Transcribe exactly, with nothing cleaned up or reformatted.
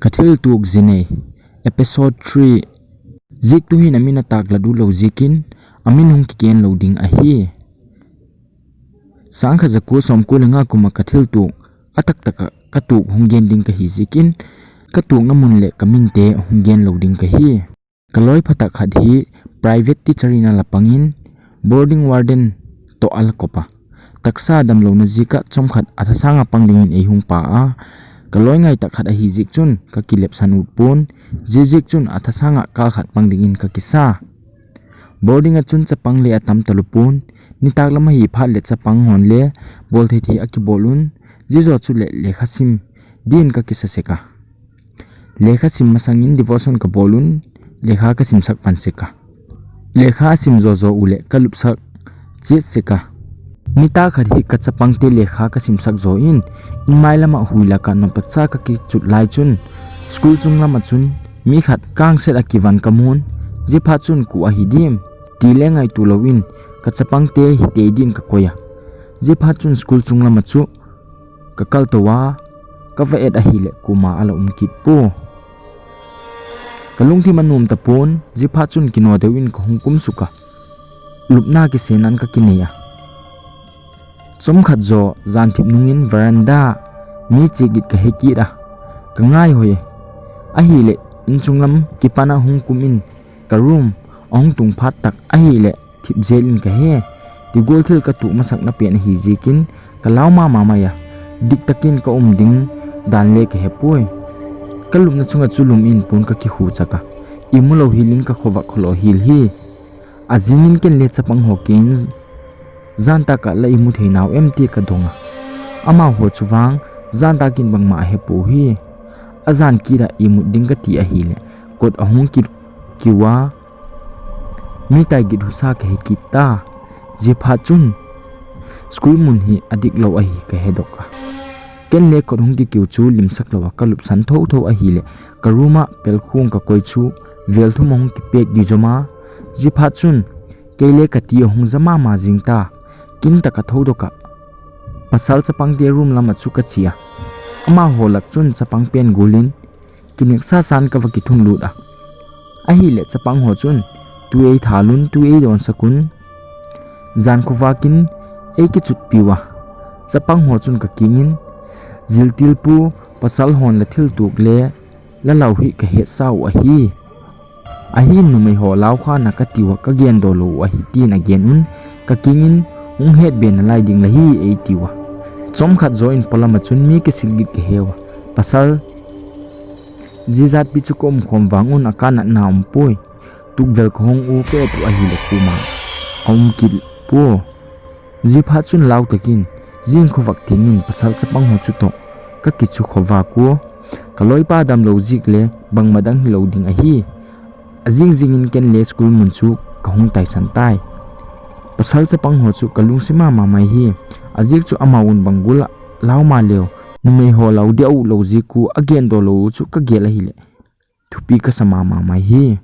Ka thil tuok jinei, episode three. Ziektu hin amin ataklat u lou ziek in, amin hung kigen lou ding ahi. Sangkhat jako somko le nga kum a ka thil tuok, ataktak a ka tuok hung gen ding kahi ziek in, ka tuokna mun le ka min te hung gen lou ding kahi. Ka loi phatah khat hi private teacher in ala pang in boarding warden toh ala kop a. Taksa damlouna ziek a chomkhat a thasang a pang ding in ei hung pah a. Ka loi ngaitah khat ahi ziek chun ka kilepsan ut pon, zia ziek chun a thasang a kal khat pang ding in ka kisa. Boarding a chun chapang le atam talou pon, nitak lam ahi phat le chapang hon le bol thei thei a kibol un, zia zo chu le lekha sim din ka kisa sek a. Lekha sim masang in devotion ka bol un, lekha ka simsak pan sek a. Lekha sim zo zo u le ka lupsak chiat sek a. Nitak khat hi ka chapang te lekha ka simsak zo in, in mai lam a hui la ka nop taksa ka kichut lai chun, school chung lam a chun mi khat kang set a kivan ka mun, zia phat chun ku ahi dim ti le ngaitu lou in, ka chapang te hi tei din ka koi a. Zia phat chun school chung lam a chu ka kal to a, ka va et ahi le kuma ala um kit po. Ka lungthim a nuam ta pon, zia phat chun kino deu in ka hung kum suk a. Lupna kisen an ka kinei a. Chomkhat zo, jan thip nung in veranda mi chek git ka he kit a. Ka ngai hoi. Ahi le, in chung lam kipan a hung kum in ka room a hung tung phat tak ahi le, thip zel in ka he. Ti gol thil ka tuok masakna pen ahi ziek in ka lau mama mai a. Dik tak in ka um ding dan le ka he poi. Ka lupna chung a chu lum in pon ka kikhu chak a. Imu lou hil in ka khovah kholo hil hi. A zing in ken le chapang ho kiang in, jan tak a la imu thei nau em ti ka dong a. Amau ho chu vang, jan tak in bangma a he po hi. A jan kit a imut ding ka ti ahi le, kot a hung kit kiu a. Mi tai git husa ka he kit ta. Zia phat chun, school mun hi a dik lou ahi ka he dok a. Ken le kot hung kikiu chu limsak lou a ka lupsan tho tho ahi le, ka room a pelkhung ka koi chu, vel thum a hung kipek di zom a. Zia phat chun, kei le ka ti a hung za mama zing ta, kin tak a tho dok a. Pasal chapang te room lam a chu ka chi a. Amau ho lak chun chapang pen gul in, kinek sa san ka va kithun lut a. Ahi le chapang ho chun, tu ei thal un, tu ei don sak un. Jan khovah in ei kichut piu a. Chapang ho chun ka kiang in, zil til pu, pasal hon la thil tuok le, la lau hi ka het sa u ahi. Ahin numei ho lau kha na ka tiu a ka gen do lou u ahi tin a gen un, ka kiang in hung het be nalai ding la hi ei tiu a. Chomkhat zo in polam a chun mi kisil git ka he u a. Pasal zia zat pi chu ka um khom vang un a ka natna um poi. Tukvel ka hung u ka et u ahi le kuma a um kit po. Zia phat chun lau tak in, zing khovah tiang in pasal chapang ho chu toh ka kichu khovah kua. Ka loipa damlou ziek le bangma dang hilou ding ahi. A zing zing in ken le school mun chu ka hung taisan tai. Pasal chapang ho chu ka lungsim a mama mai hi. A ziek chu amau un bang gul a lau ma leu. Numei ho lau dia u lou ziek u a gen do lou u chu ka gel ahi le. Thupi ka sa mama mai hi.